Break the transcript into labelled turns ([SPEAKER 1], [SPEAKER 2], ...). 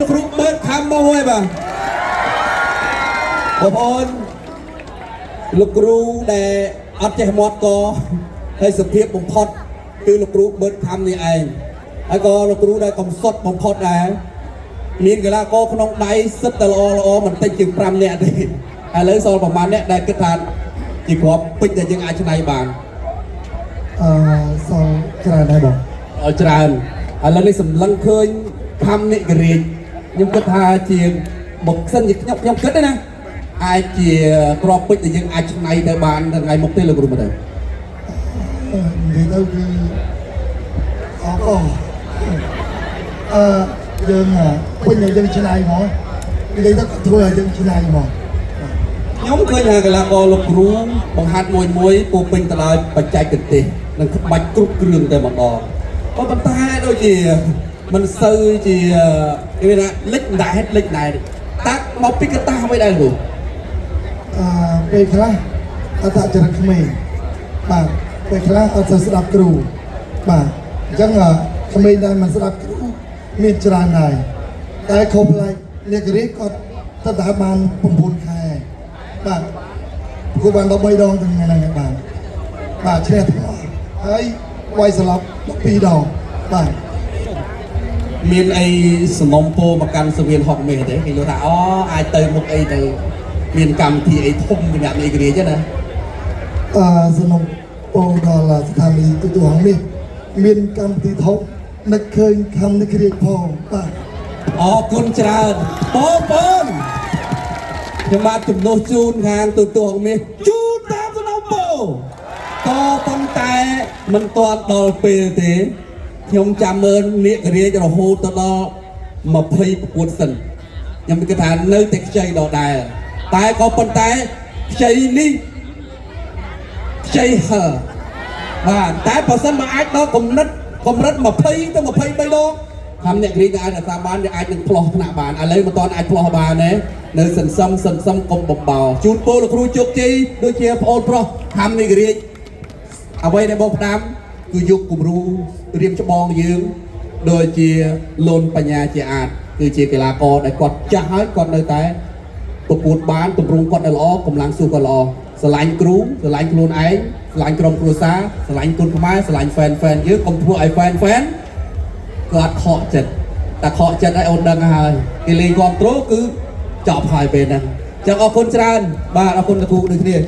[SPEAKER 1] គ្រូបឺតខំមកហើយបាទបងប្អូនលោកគ្រូដែលអត់ចេះមាត់កហើយសុភាពបំផុតគឺលោកគ្រូបឺតខំនេះឯងហើយក៏លោកគ្រូដែលកំសត់បំផុតដែរមានកីឡាករក្នុងដៃសិតតែល្អល្អមិនតិចជាង5នាក់ទេឥឡូវសល់ប្រហែលអ្នកដែលគិតថាជាគ្រាប់ពេជ្រដែលយើងអាចឆ្នៃបាន
[SPEAKER 2] អឺសល់ច្រើនដែរបង
[SPEAKER 1] ឲ្យច្រើនឥឡូវនេះសម្លឹងឃើញខំនិករាជខ្ញុំគិតថាជាបុកសិនជាខ្ញុំខ្ញុំគិតទេណាអាចជាក្របពេជ្រដែលយើងអាចឆ្នៃទៅបានថ្ងៃមុខទេលោកគ្រូមើលទៅ
[SPEAKER 2] អឺនិយាយទៅគឺអរគុណអឺយើងពេញឲ្យយើងឆ្នៃហ្មងនិយាយទៅគាត់ធ្វើឲ្យយើងឆ្នៃហ្មង
[SPEAKER 1] ខ្ញុំឃើញថាកីឡាករលោកគ្រូបង្ហាត់មួយមួយពោពេញទៅដោយបច្ចេកទេសនិងក្បាច់គ្រប់គ្រឿងតែម្ដងក៏ប៉ុន្តែដូចជាមិនសូវជាគេថាលិចមិនដែរលិចដែរតាក់មកពីកតាអ្វីដែរលោកគ្រូ
[SPEAKER 2] អឺពេលខ្លះអត្តចរិតក្មេងបាទពេលខ្លះអត់សូវស្ដាប់គ្រូបាទអញ្ចឹងអឺក្មេងដែលមិនស្ដាប់គ្រូមានច្រើនដែរតែខុសប្លែកអ្នករាជគាត់ទៅតែបាន9ខែបាទគូបាន13ដងទាំងថ្ងៃហ្នឹងបាទបាទឈ្នះទាំងអស់ហើយវាយស្លាប់12ដងបាទ
[SPEAKER 1] មានអីសំណុំពោមកកាន់សវៀនហុកមេទេគេយល់ថាអូអាចទៅមុខអីទៅមានកម្មវិធីអីធំសម្រាប់នេះគ្រាចឹងណា
[SPEAKER 2] អឺសំណុំពោដល់ស្ថានីយ៍ទូទួលហងនេះមានកម្មវិធីធំនឹកឃើញខំនេះគ្រាជផងបាទ
[SPEAKER 1] អរគុណច្រើនបងប្អូនខ្ញុំបាទជំនួសជូនខាងទូទួលហុកមេជូនតាមសំណុំពោក៏ប៉ុន្តែមិនទាន់ដល់ពេលទេខ្ញុំចាំមើលនាគរាជរហូតទៅដល់20ប្រកួតសិនខ្ញុំគិតថានៅតែខ្ចីដដែលតែក៏ប៉ុន្តែខ្ចីនេះ ខ្ចីហឺបាទតែបើសិនមកអាចដល់កំណត់កម្រិត20ទៅ23ដងខំអ្នកគ្រីក៏អាចរក្សាបានវាអាចនឹងផ្លោះថ្នាក់បានឥឡូវមិនទាន់អាចផ្លោះបានទេនៅសន្សំសន្សំកុំបំបោជូនពរលោកគ្រូជោគជ័យដូចជាប្អូនប្រុសខំនេះរាជអ្វីដែលបងផ្ដាំគឺយកគំរូរៀមច្បងយើងដូចជាលូនបញ្ញាជាអាចគឺជាកីឡាករដែលគាត់ចាស់ហើយគាត់នៅតែ ប្រកួតបានទម្រង់គាត់នៅល្អកម្លាំងស៊ូគាត់ល្អស្រឡាញ់គ្រូស្រឡាញ់ខ្លួនឯងស្រឡាញ់ក្រុមគ្រួសារស្រឡាញ់គុណខ្មែរស្រឡាញ់ fan fan យើងកុំធ្វើឲ្យ fan fan គាត់ខកចិត្តតែខកចិត្តឲ្យអូនដឹងហើយគេលេងគ្រប់ត្រូលគឺចប់ហើយពេលហ្នឹងចឹងអរគុណច្រើនបាទអរគុណលោកគ្រូដូចគ្នា។